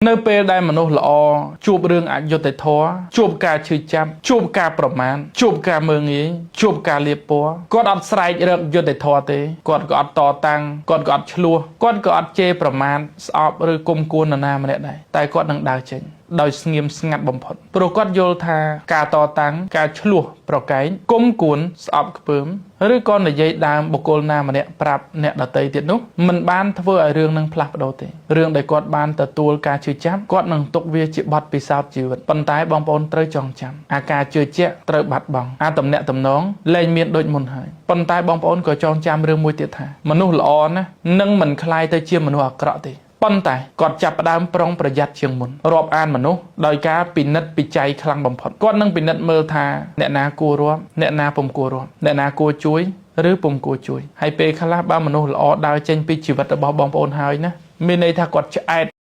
នៅពេលដែលមនុស្សល្អជួបរឿងអយុត្តិធម៌ជួបការឈឺចាប់ជួបការប្រមាថជួបការមើលងាយជួបការលាបពណ៌គាត់អត់ស្រែករកយុត្តិធម៌ទេគាត់ក៏អត់តតាំងគាត់ក៏អត់ឈ្លោះគាត់ក៏អត់ជេរប្រមាថស្អប់ឬគុំគួននរណាម្នាក់ដែរតែគាត់នឹងដើរចេញដោយស្ងៀមស្ងាត់បំផុតព្រោះគាត់យល់ថាការតតាំងការឈ្លោះប្រកែកគុំគួនស្អប់ខ្ពើមឬក៏និយាយដើមបុគ្គលណាម្នាក់ប្រាប់អ្នកដទៃទៀតនោះមិនបានធ្វើឲ្យរឿងនឹងផ្លាស់ប្ដូរទេរឿងដែលគាត់បានទទួលការជឿចាប់គាត់នឹងទុកវាជាបទពិសោធន៍ជីវិតប៉ុន្តែបងប្អូនត្រូវចងចាំអាការជឿជាក់ត្រូវបាត់បង់អាតំណាក់តំណងលែងមានដូចមុនហើយប៉ុន្តែបងប្អូនក៏ចងចាំរឿងមួយទៀតថាមនុស្សល្អណាស់នឹងមិនคล้ายទៅជាមនុស្សអាក្រក់ទេប៉ុន្តែគាត់ចាប់ផ្ដើមប្រុងប្រយ័ត្នជាងមុនរាប់អានមនុស្សដោយការពិនិត្យពិច័យខ្លាំងបំផុតគាត់នឹងពិនិត្យមើលថាអ្នកណាគួររាប់អ្នកណាពុំគួររាប់អ្នកណាគួរជួយឬពុំគួរជួយហើយពេលខ្លះបើមនុស្សល្អដើរចេញពីជីវិតរបស់បងប្អូនហើយណាមានន័យថាគាត់ឆ្អែត។